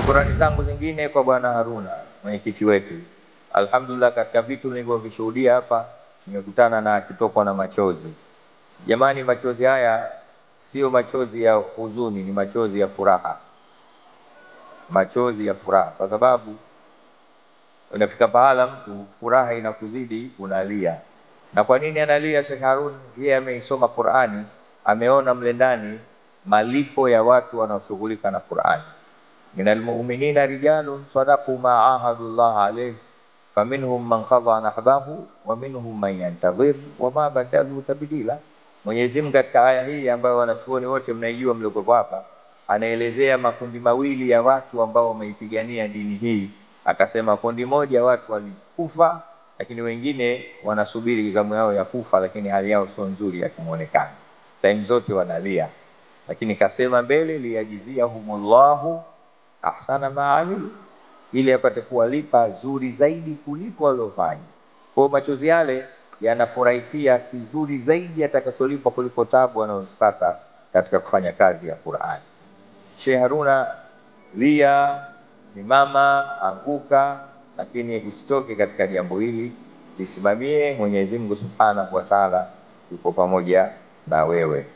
Shukurani zangu zingine kwa Bwana Haruna, mwenyekiti wetu. Alhamdulillah, katika vitu nilivyovishuhudia hapa nimekutana na akitokwa na machozi. Jamani, machozi haya sio machozi ya huzuni, ni machozi ya furaha, machozi ya furaha, kwa sababu unafika pahala mtu furaha inakuzidi unalia. Na kwa nini analia Sheikh Harun? Yeye ameisoma Qur'ani, ameona mle ndani malipo ya watu wanaoshughulika na Qur'ani. Minal mu'minina rijalun sadaqu ma ahadu Allah alayhi faminhum man qadha nahbahu wa minhum man yantadhir wa ma badalu tabdila. Mwenyezi Mungu katika aya hii ambayo wanachuoni wote mnaijua mliokuwepo hapa, anaelezea makundi mawili ya watu ambao wameipigania dini hii. Akasema kundi moja watu walikufa, lakini wengine wanasubiri zamu yao ya kufa, lakini hali yao sio nzuri ya kimuonekano, time zote wanalia. Lakini kasema mbele, liyajziyahumullahu ahsana ma amilu, ili apate kuwalipa zuri zaidi kuliko waliofanya. Kwa hiyo machozi yale yanafurahikia kizuri zaidi atakacholipwa kuliko tabu anazopata katika kufanya kazi ya Qur'ani. Sheikh Haruna, lia, simama, anguka, lakini usitoke katika jambo hili, lisimamie. Mwenyezi Mungu Subhanahu wa Ta'ala yuko pamoja na wewe.